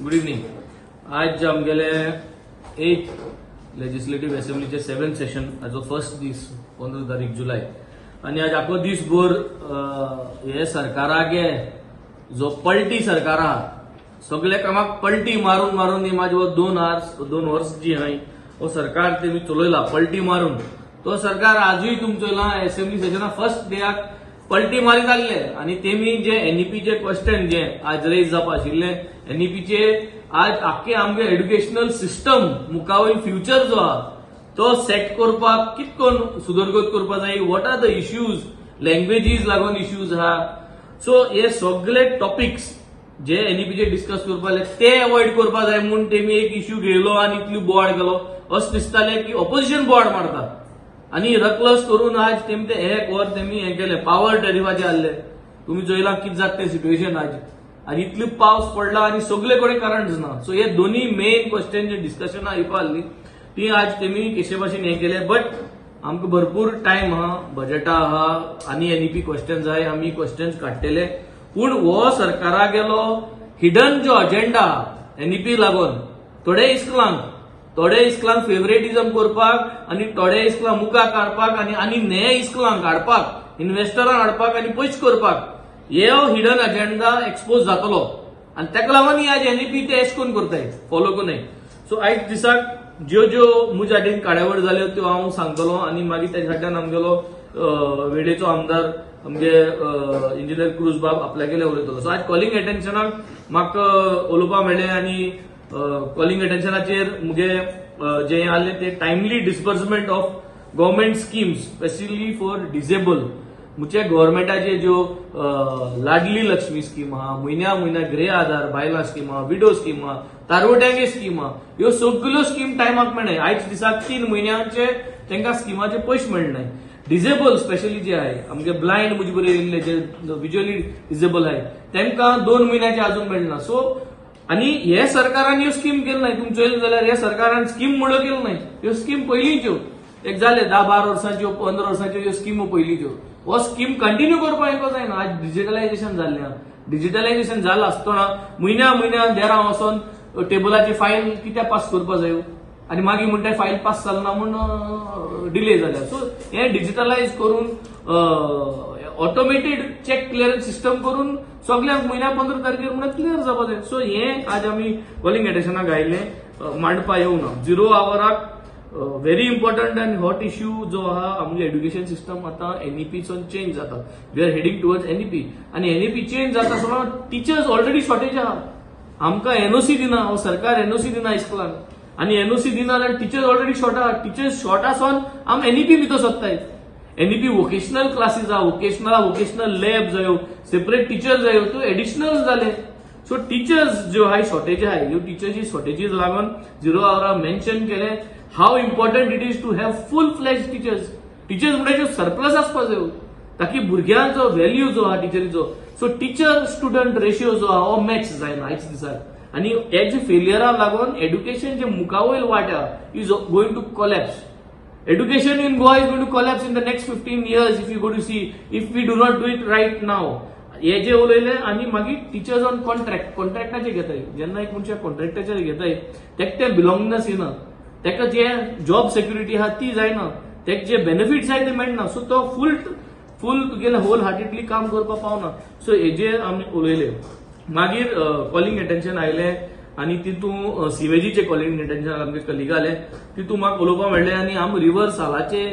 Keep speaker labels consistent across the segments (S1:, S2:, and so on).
S1: Good evening. आज आमगेले 8th legislative असेंब्लीचे 7th session आजो फर्स्ट दीस 15 तारीख जुलय आनी आज आखो दीसभर हे सरकारागे जो पलटी सरकार आहा सगळे कामाक पलटी मारून मारून ही माझे 2 वर्स जी आहाय हो सरकार तेमी चलयला पलटी मारून. तो सरकार आजूय तुमचो असेंब्ली सेशना फर्स्ट डेयाक पलटी मारीत आसले आनी तेमी जे एनईपीचे क्वेश्चन जे आज रेज जावपा आशिल्ले एनईपीचे आज आख्खे आमगे एड्युकेशनल सिस्टम मुखावयर फ्युचर जो आहा तो सेट करपाक कित करून सुदरगत करपाक जाय, what are the issues, languages लागून इश्यूज आहा. सो हे सगळे टॉपिक्स जे एनईपीचे डिस्कस करपाक ते अवॉइड करपाक जाय म्हूण तेमी एक इश्यू घेयलो आनी इतली बोवाळ केलो. अशें दिसतालें की ऑपोजिशन बोवाळ मारता आनी रकलस करून आज तेमी ते एक वर तेमी हें केलें. पावर टॅरिफाचे आहले तुमी चोयलां कितें जाता तें सिट्युएशन आज आनी इतलो पावस पडला आनी सगळे कडेन करंट ना. सो हे दोन्ही मेन क्वेश्चन जे डिस्कशनां येवपा आहली ती आज तेमी कशे भाशेन हें केलें. बट आमकां भरपूर टायम आहा, बजेटा आहा आनी एनईपी क्वेश्चन्स आहाय, आमी क्वेश्चन्स काडटले. पूण हो सरकारा गेलो हिडन जो अजेंडा एनईपी लागून थोडे इस्कुलांक फेवरेटिझम करपाक आनी थोडे इस्कुलां मुखार काडपाक आनी आनी ने इस्कुलांक हाडपाक, इन्व्हेस्टरांक हाडपाक आनी पयशे करपाक हे हिडन अजेंडा एक्सपोज जातलो आनी ताका लागून ही आज एनईपी ते एश कोन करताय फॉलो कोन्नाय. सो आयज दिसाक ज्यो ज्यो म्हज्या हातीन कार्यावळ जाल्यो त्यो हांव सांगतलो आनी मागीर तेज्या फाटल्यान आमगेलो वेळेचो आमदार आमगे इंजिनियर क्रूज बाब आपल्यागेले उलयतलो. सो आज कॉलिंग एटेन्शनाक म्हाका उलोवपाक मेळ्ळें आनी कॉलिंग एटेन्शनाचेर मुगे जें आहलें तें timely disbursement of government schemes, specially for disable. म्हणजे गव्हर्मेंटाचे ज्यो लाडली लक्ष्मी स्कीम आहा, म्हयन्या म्हयन्या गृह आधार बायलां स्कीम आहा, विडो स्कीम आहा, तारवट्यांगे स्कीम आहा, ह्यो सगल्यो स्कीम टायमाक मेळनाय. आयज दिसाक 3 म्हयन्याचे तांकां स्किमाचे पयशे मेळनाय. डिजेबल स्पेशली जे आहे आमगे ब्लायंड म्हजे बरोबर येयल्ले जे विज्युअली डिजेबल आहाय तांकां 2 म्हयन्याचे अजून मेळना. सो आनी हे सरकारान ह्यो स्कीम केल्यो नाय. तुमी चोयलें जाल्यार हे सरकारान स्कीम म्हणून केल्यो नाय, ह्यो स्कीम पयलींच्यो एक जाले 10-12 वर्सांच्यो, 15 वर्सांच्यो ह्यो स्किमो पयलींच्यो. हो स्कीम कंटिन्यू करपाक हेंको जायना. आज डिजिटलायझेशन जाल्लें आहा. डिजिटलायझेशन जालां आसतना म्हयन्या म्हयन्या देरां वचोन टेबलाची फायल कित्याक पास करपाक जायो आनी मागीर म्हणटा फायल पास जालना म्हूण डिले जाल्या. सो हे डिजिटलायज करून ऑटोमेटेड चॅक क्लियरन्स सिस्टम करून सगल्यांक म्हयन्या 15 तारखेर म्हणून क्लियर जावपा जाय. सो हे आज आमी कॉलिंग एटेन्शनाक आयिल्लें मांडपा येवना. झिरो आवराक very important and hot issue जो आहा आमगे एड्युकेशन सिस्टम आतां एनईपीचोन चेंज जाता. We are heading towards NEP आनी एनईपी चेंज जाता आसतना टिचर्स ऑलरेडी शॉर्टेज आहा. आमकां एनओसी दिना हो सरकार, एनओसी दिना इस्कुलांक आनी एनओसी दिना जाल्यार टिचर्स ऑलरेडी शॉर्ट आहा. टिचर्स शॉर्ट आसोन आम एनईपी भितर सोदताय. एनईपी वोकेशनल क्लासीस आहा, वोकेशनल लॅब जायो, सेपरेट टिचर जायो, त्यो एडिशनल जाले. सो टिचर्स ज्यो आहाय शॉर्टेज आहाय, ह्यो टिचर्सी शॉर्टेजीस लागून झिरो आवरा मेन्शन केलें how important it is to have full fledge teachers. Teachers म्हणजे सरप्लस आसपा जायो ताकी भुरग्यांचो व्हॅल्यू जो आहा टिचरीचो. सो टिचर स्टुडंट रेशियो जो आहा हो मॅच जायना आयज दिसाक आनी हेजे फेलियरा लागून एड्युकेशन जे मुखावयल वाट आहा is going to collapse. Education in Goa is going to collapse in the next 15 years if you go to see, if we do not do it right now. हे जे उलयले आनी मागीर टिचर्स ऑन कॉन्ट्रॅक्ट, कॉन्ट्रॅक्टाचे घेताय. जेन्ना एक मनशाक कॉन्ट्रॅक्टाचेर घेताय तेका तें बिलोंगनेस येना, तेका जे जॉब सेक्युरिटी आहा ती जायना, तेका जे बेनिफिट्स आहाय ते मेळना. सो तो फूल फूल तुगेले होल हार्टेडली काम करपाक पावना. सो हेजेर आमी उलयले. मागीर कॉलिंग एटेन्शन आयलें आनी तितून सिवेजीचे कॉलिंग एटेन्शन आमगे कलिगा आले, तितून म्हाका उलोवपाक मेळ्ळें आनी आम रिवर सालाचे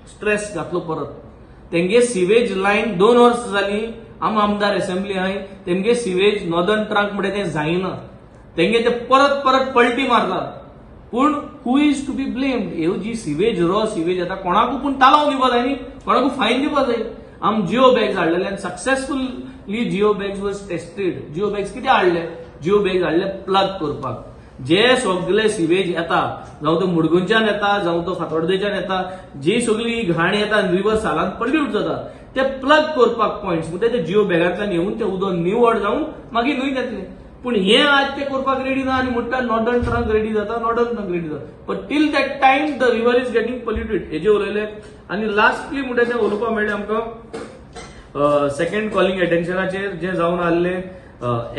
S1: स्ट्रेस घातलो परत. तेंगे सिवेज लायन 2 वर्सां जाली आम आमदार एसेंब्ली आहाय, तेमगे सिवेज नॉर्दर्न ट्रंक म्हणजे तें जायना, तेंगे ते परत परत पलटी मारतात. पूण who is to be blamed? ह्यो जी सिवेज रॉ सिवेज येता कोणाकू पूण तालाव दिवपा जाय न्ही, कोणाकू फायन दिवपा जाय. आम जिओ बॅग्स हाडलेले आनी successfully geo bags was tested. Geo bags कित्याक हाडले? जिओ बॅग्स हाडले प्लग करपाक जे सगळे सिवेज येता, जावं तो मुडगुंच्यान येता, जावं तो फातोड्डेच्यान येता, जी सगळी घाण येता रिवर सालान पल्यूट जाता ते प्लग करपाक पॉयंट्स म्हणजे ते जिओ बॅगांतल्यान येवन ते उदक निवळ जावन मागीर न्हंयत येतलें. पूण हे आज ते करपाक रेडी ना आनी म्हणटा नॉर्दर्न ट्रंक रेडी जाता, नॉर्दर्न ट्रंक रेडी जाता, but till that time the river is getting polluted. हेजे उलयले. आनी लास्टली म्हणटा तें उलोवपाक मेळ्ळें आमकां सेकंड कॉलिंग एटेन्शनाचेर जे जावन आहले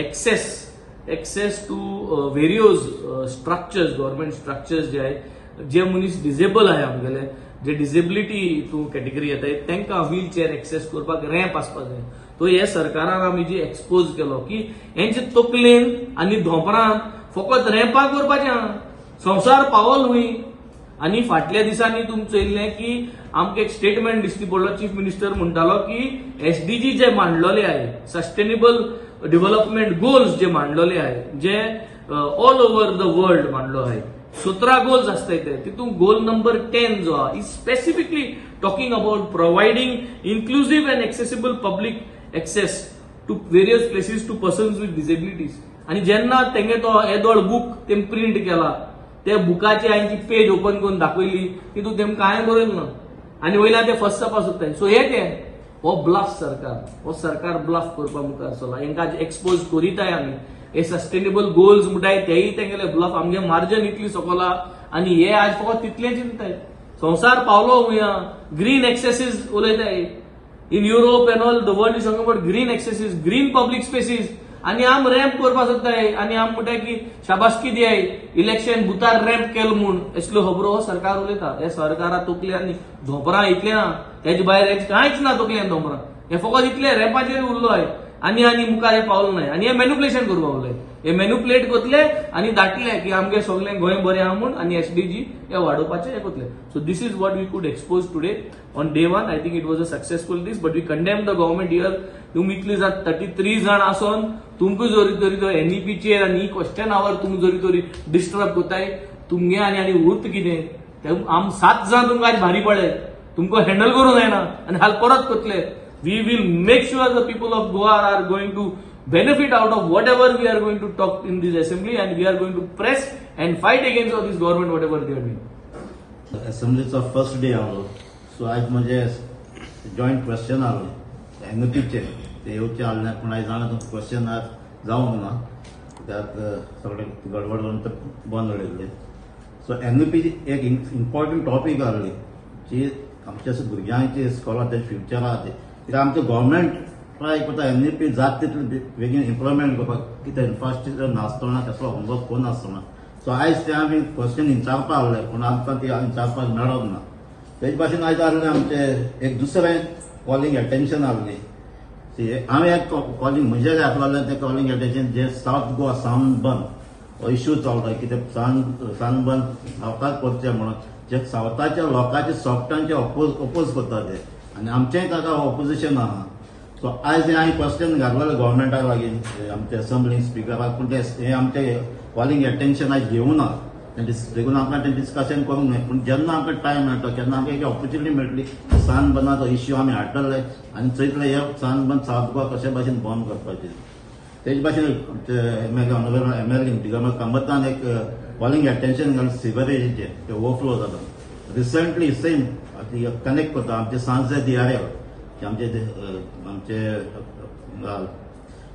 S1: access Access to various structures, government structures जे आहे, जे मनीस डिजेबल आहे आमगेले, जे डिजेबिलिटी हितून कॅटेगरी येता तांकां व्हील चेअर एक्सेस करपाक रॅम्प आसपाक जाय. तो हे सरकारान आमी जी एक्सपोज केलो की हेंचे तकलेन आनी धोंपरान फकत रॅम्पाक करपाचें आहा, संवसार पावल न्हय. आनी फाटल्या दिसांनी तुमी चोयल्लें की आमकां एक स्टेटमेंट दिश्टी पडलो, चीफ मिनिस्टर म्हणटालो की एसडीजी जे मांडलेले आहे, सस्टेनेबल डेव्हलपमेंट गोल्स जे मांडलेले आहे, जे ऑल ओव्हर the world मांडलो आहे, 17 गोल्स आसताय ते, तितून गोल नंबर 10 जो आहा is specifically talking about providing inclusive and accessible public access to various places to persons with disabilities. आनी जेन्ना तेंगे तो येदोळ बूक तेम प्रिंट केला, त्या बुकाची हांची पेज ओपन करून दाखयली, तितून तेमकां कांय बरयलें ना आनी वयल्यान ते फसपाक सोदताय. सो हे ते हो ब्लफ सरकार, हो सरकार ब्लफ करपा मुखार चला. हेंकां एक्सपोज करीताय आमी हे सस्टेनेबल गोल्स म्हणटाय तेय तेंगेले ब्लफ. आमगे मार्जन इतली सकला आनी हे आज फकत तितलें चिंताय. संवसार पावलो हुया green एक्सेसीस उलयताय. In Europe and all the world is talking about green accesses, green public spaces, आनी आम रॅम्प करपाक सोदताय आनी आम म्हणटाय की शाबासकी दियाय इलेक्शन बुतार रॅम्प केलो म्हूण. असल्यो खबरो हो सरकार उलयता. हे सरकारा तकले आनी धोंपरां इतलें ना, तेजे भायर कांयच ना तकले आनी धोंपरां, हे फकत इतले रॅम्पाचेर उरलो आहे आनी आनी मुखार हे पावलो नाय. आनी हे मॅन्युप्युलेशन करपाक उरले, हे मॅन्युप्युलेट करतले आनी धाडटले की आमगे सगळें गोंय बरें आहा म्हूण आनी एसडीजी हे वाडोवपाचें हें करतले. So this is what we could expose today on day one. I think it was a successful this, but we condemn the government here. तुमी इतली जाण 33 जाण आसोन तुमकां जरी तरी तो एनईपीचेर आनी क्वेश्चन our तुमी जरी तरी डिस्टर्ब करताय, तुमगे आनी आनी उरत कितें? आम 7 जाण तुमकां आज भारी पडले, तुमकां हँडल करूंक जायना आनी हाल परत करतले. We will make sure the people of Goa are going to benefit out of whatever we are going to talk in this assembly, and we are going to press and fight against all this government whatever they are doing.
S2: असेंब्लीचो first day आहलो, so आयज म्हजे joint question आहले एनईपीचेर, ते येवचे आहले पूण आयज जाणा क्वेश्चन आज जावंक ना, कित्याक सगळे गडबड करून ते बंद उडयल्ले. सो एनईपी एक इम्पॉर्टंट टॉपीक आहली जी आमच्या भुरग्यांची स्कॉलर तेजे फ्युचर आहा ते, कित्याक आमचें गव्हर्मेंट ट्राय करता एनईपी जाता तितले बेगीन इम्प्लिमेंट करपाक, कित्याक इन्फ्रास्ट्रक्चर नासतना कसलो होमवर्क करून नासतना. सो आयज ते आमी क्वेश्चन विचारपा आहले पूण आमकां ती विचारपाक मेळोंक ना. तेजे भाशेन आयज आहले आमचें एक दुसरें कॉलिंग एटेन्शन आहली. हांवें एक कॉलिंग म्हजें घातलेलें तें कॉलिंग एटेन्शन जे सावथ गोवा सनबर्न हो इश्यू चलता, कित्याक सनबर्न सावथाक करचें म्हणून जे सावथाच्या लोकांचे सॉफ्टांचे ओपोज करता ते, आनी आमचेंय ताका ऑपोजिशन आहा. सो आयज हें हांवें क्वेश्चन घातलेलें गव्हर्मेंटा लागीं आमच्या असेंब्ली स्पिकराक, पूण ते हें आमचें कॉलिंग एटेन्शन आयज घेवना, देखून आमकां तें डिस्कशन करूंक न्हय. पूण जेन्ना आमकां टायम मेळटा केन्ना आमकां एक ऑपॉर्च्युनिटी मेळटली सनबर्नाचो इश्यू आमी हाडटले आनी चोयतले हे सनबर्न सावथ गोवा कशे भाशेन बंद करपाचें. तेजे भाशेन आमचे M L honourable MLA Digambar कामतान एक कॉलिंग एटेन्शन घालून सिवरेजीचें ते ओवरफ्लो जाता रिसंटली सेम कनेक्ट करता आमचे सांजे दियारे आमचे आमचे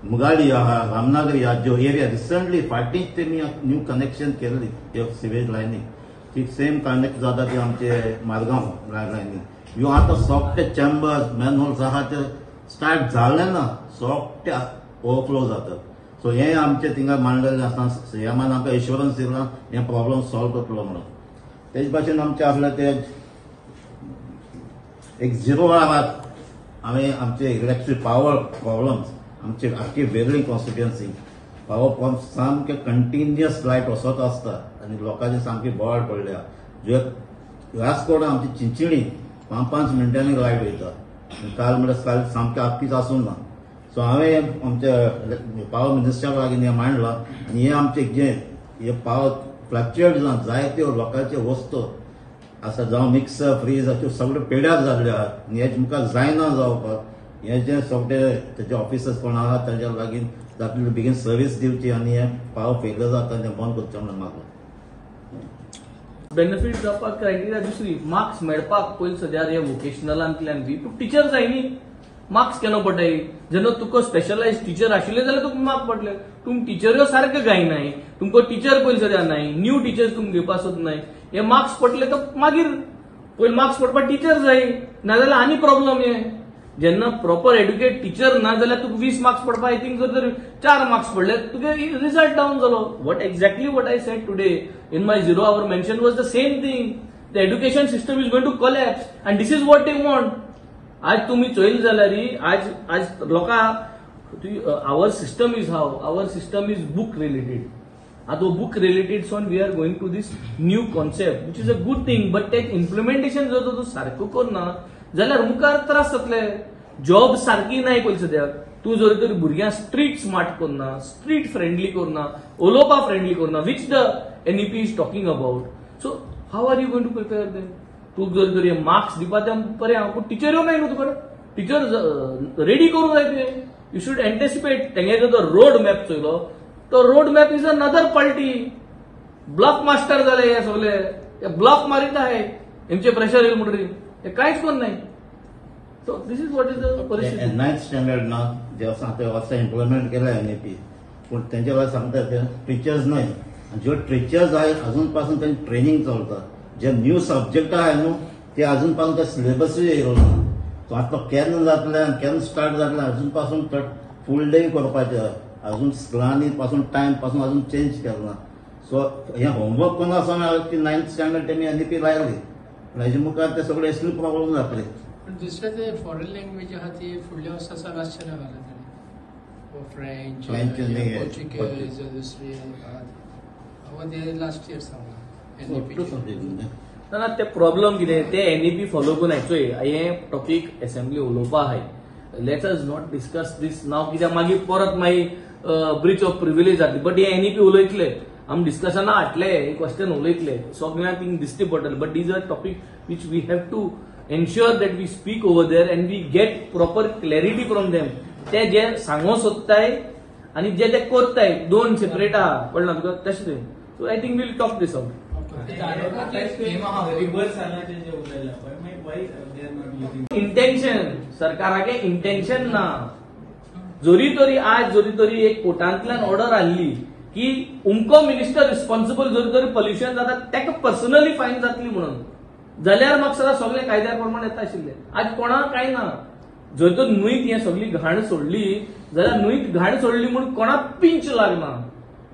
S2: मुगाली आहा, रामनगरी आहा, ज्यो एरिया रिसंटली फाटींच तेमी न्यू कनेक्शन केल्ली सिवेज लायनी ती सेम कनेक्ट जाता ती आमचे मारगांव लायनी. ह्यो आतां सोगटे चेंबर्स मॅनहोल्स आहा ते स्टार्ट जाले ना, सोगटे ओवरफ्लो जातात. सो हें आमचें थिंगा मांडलेलें आसतना सीएमान आमकां एश्योरन्स दिलां हें प्रॉब्लम सॉल्व करतलो म्हणून. तेज भाशेन आमचें आसलें तें एक झिरो आहात हांवें आमचे इलेक्ट्रीक पावर प्रॉब्लम्स आमचे आख्खी वेर्ली कॉन्स्टिट्युएन्सी पावर प्रॉब्लम सामके कंटिन्युअस लायट वचत आसता आनी लोकांचे सामकी बोवाळ पडल्या. जे ह्याच कडेन आमची चिंचिणी 5-5 मिनटांनी लायट वयता, काल म्हणल्यार काल सामकें आख्खीच आसूंक ना. सो हांवें आमच्या पावर मिनिस्टरा लागीं हें मांडलां आनी हें आमचें जें हें पावर फ्लक्च्युएट जावन जायत्यो लोकांच्यो वस्तू आसा, जावं मिक्सर फ्रीज अश्यो सगळ्यो पेड्यार जाल्ल्यो आहात आनी हें मुखार जायना जावपाक हें जें सगळे तेजे ऑफिसर्स कोण आहा तांच्या लागीं जातले बेगीन सर्वीस दिवची आनी हें पावर फेलियर जाता तें बंद करचें म्हणून मागलां.
S1: बेनिफीट जावपाक क्रायटेरिया दुसरी मार्क्स मेळपाक पयलीं सद्या हे वोकेशनलांतल्यान बी तुका टिचर जाय न्ही, मार्क्स केन्ना पडटाय? जेन्ना तुका स्पेशलायज टिचर आशिल्ले जाल्यार तुका मार्क पडले. तुम टिचऱ्यो सारक्यो गायनाय, तुमकां टिचर पयलीं सद्या नाय, न्यू टिचर्स तुमकां घेवपाक सोदनाय. हे मार्क्स पडले तर मागीर पयलीं मार्क्स पडपाक टिचर जाय, नाजाल्यार आनी प्रॉब्लम हे. जेन्ना प्रॉपर एड्युकेट टिचर ना जाल्यार तुका 20 मार्क्स पडपा, I think जर 4 मार्क्स पडले तुगे रिजल्ट डावन जालो. What exactly what I said today in my zero hour mention was the same thing. The education system is going to collapse and this is what they want. आज तुम्ही चोयल जाल्यार आज आज लोकां our system is how our system is book related. आतां book related son we are going to this new concept which is a good thing, but ते implementation जर तूं सारको करना जाल्यार मुखार त्रास जातले. जॉब सारकी नाय पयली सद्याक. तूं जर तर भुरग्यांक स्ट्रीट स्मार्ट करना, स्ट्रीट फ्रेंडली करना, उलोवपा फ्रेंडली करना, which the NEP is talking about. So how are you going to prepare them? तूं जर तर मार्क्स दिवपा ते बरें आहा, पूण टिचर येवंक नाय न्हू तुका. टिचर रेडी करूंक जाय तुवें. You should anticipate. तेंगे जो रोड मॅप चोयलो तो road map is another party. Bluff master जाले हे सगळे, हे ब्लॉक मारीत आहे, हेमचे प्रेशर येईल म्हणून हे कांयच कोण नाही. So this is what is the परिस्थिती.
S2: नायन्थ स्टँडर्ड ना जे आसा ते वर्सा इम्प्लिमेंट केला एनईपी, पूण तेंच्या वेळार सांगता ते टिचर्स न्हय, ज्यो टिचर्स आहात अजून पासून तेंचे ट्रेनिंग चलता. जे न्यू सब्जेक्ट आहाय न्हू ते अजून पासून ते सिलेबसूय येयलो ना. सो आतां केन्ना जातले आनी केन्ना स्टार्ट जातले अजून पासून फूल डे करपाचें आहा. अजून स्कुलांनी पासून टायम पासून अजून चेंज केलो ना. सो हें होमवर्क करून आसतना ती नायन्थ स्टँडर्ड तेमी एनईपी लायली, पूण हेजे मुखार ते सगळे असले प्रॉब्लम जातले.
S3: पण दुसरे ते फॉरेन लँग्वेज आहा ती फुडल्या वर्सा सावन आसचे ना घाला ताणें, फ्रेंच, पोर्चुगीज, दुसरी आहा ते लास्ट इयर सांगला एनईपी.
S1: ना ते प्रॉब्लम कितें ते एनईपी फॉलो करून चोय हें टॉपीक असेंब्ली उलोवपा आहाय. Let us not discuss this now, कित्याक मागीर परत मागीर ब्रीच ऑफ प्रिविलेज जातली. बट हे एनईपी उलयतले, आमी डिस्कशना हाडले, हे क्वेश्चन उलयतले, सगळ्यांक थिंग दिसती पडटलें. But these are topic which we have to ensure that we speak over there and we get proper clarity from them. ते जे सांगो सोदताय आनी जे ते करताय दोन सेपरेट आहा, कळना तुका तशें तें. So I think we'll talk this out. Intention सरकाराके इंटेन्शन ना. जरी तरी आज जरी तरी एक कोर्टांतल्यान ऑर्डर हाडली की उमको मिनिस्टर रिस्पॉन्सिबल जरी तरी पोल्युशन जाता ताका पर्सनली फायन जातली म्हणून, जाल्यार म्हाका सदां सगळे कायद्या प्रमाण येता आशिल्ले. आज कोणाक कांय ना. जर तर न्हंयत हें सगळी घाण सोडली जाल्यार न्हंयत घाण सोडली म्हणून कोणाक पिंच लागना.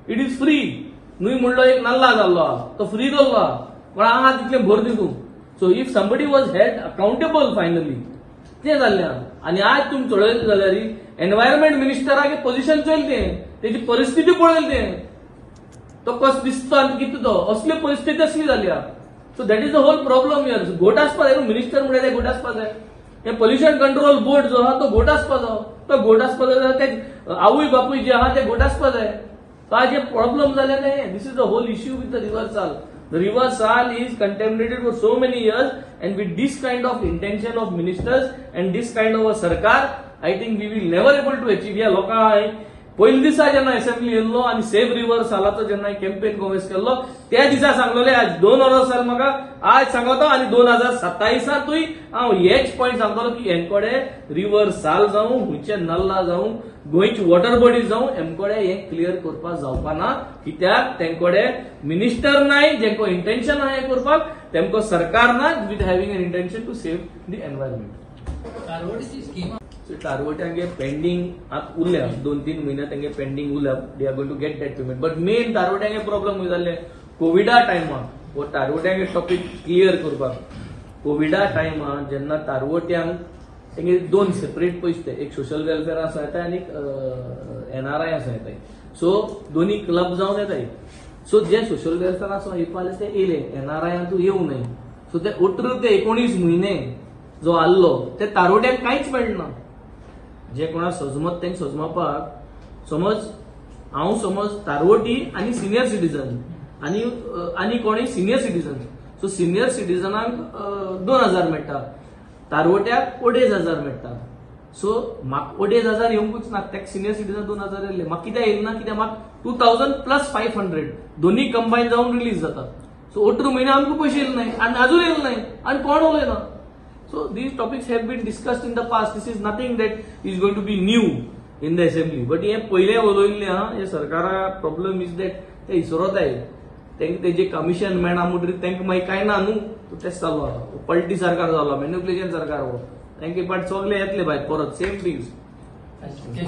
S1: It is free. न्हय म्हणलो एक नल्ला जाल्लो आहा तो फ्री जाल्लो आहा, कोणा आहा तितलें भर दी तूं. So if somebody was held accountable finally तें जाल्लें आहा. आनी आज तुमी चोळयलें जाल्यार एनवायरमेंट मिनिस्टरागे पोजिशन चोयल तें, तेजी परिस्थिती पळयली तें, तो कसो दिसता आनी कितें तो असली परिस्थिती असली जाली आहा. So that is the whole problem here. घोट आसपा जाय, मिनिस्टर म्हणल्यार ते घोट आसपा जाय. हें पोल्युशन कंट्रोल बोर्ड जो आहा तो घोट आसपा जाय, तो घोट आसपा जाय जाल्यार ते आवय बापूय जे आहा ते घोट आसपा जाय. सो आज हे प्रॉब्लम जाले तें. This is the whole issue with the river Sal. The river Sal is contaminated for so many years and with this kind of intention of ministers and this kind of a sarkar, I think we will never able to achieve. ह्या लोकांक पयले दिसा जेन्ना assembly येयल्लो आनी save river सालाचो जेन्ना campaign कॉमेस केल्लो त्या दिसा सांगलेले आज 2 वर्सां साल म्हाका आज सांगता आनी 2027 हांव हेच पॉयंट सांगतलो की हेंकडे रिवर साल जावं, खंयचे नल्ला जावं, गोंयची वॉटर बॉडी जावं, हेमकडे हें क्लियर करपाक जावपा ना. कित्याक तेंकडे मिनिस्टर नाय जेंको इंटेन्शन आहा हें करपाक, तेमको सरकार ना with having an intention to save the environment. तारवट्यांगे pending आतां उरल्या 2-3 म्हयने तेंगे पेंडींग उरल्या. They are going to get that payment. But main तारवट्यांगे problem जाल्ले कोविडा टायमार हो तारवट्यांगे टॉपीक क्लियर करपाक. कोविडा टायमार जेन्ना तारवट्यांक तेंगे 2 सेपरेट पयशे ते, एक सोशल वेलफेअर आसा येता आनी एक एनआरआय आसा येताय. सो दोनी क्लब जावन येताय. सो जे सोशल वेलफेअर आसा येवपा जाल्यार ते येयले, एनआरआयांतूय येवं न्हय. सो ते 18 ते 19 म्हयने जो आहलो ते तारवट्यांक कांयच मेळना. जे कोणा सजमत तेंक सजमापाक समज हांव समज तारवटी आनी सिनियर सिटीजन आनी आनी कोणी सिनियर सिटीजन, सो सिनियर सिटीजनाक 2000 मेळटा, तारवट्याक 2500 मेळटा. सो म्हाका 2500 येवंकूच ना, तेका सिनियर सिटीजन 2000 येयले. म्हाका कित्याक येयले ना, कित्याक म्हाका 2000 प्लस 500 दोन्ही कंबायन जावन रिलीज जाता. सो 18 म्हयने आमकां पयशे येयले नाय आनी आजून येयले नाय आनी कोण उलयना. So these topics have been discussed in the past. This is nothing that is going to be new in the assembly. But हे पयले उलयल्ले आहा, हे सरकारा प्रॉब्लम is that ते इसरोताय तांकां तेजे कमिशन मेळना म्हणटकीर तांकां मागीर कांय ना न्हू, तेच चालू आहा. पलटी सरकार जालो, मॅन्युपुलेशन सरकार हो. Thank you. But सगळे येतले भायर परत सेम थिंग्स.
S3: Thank you.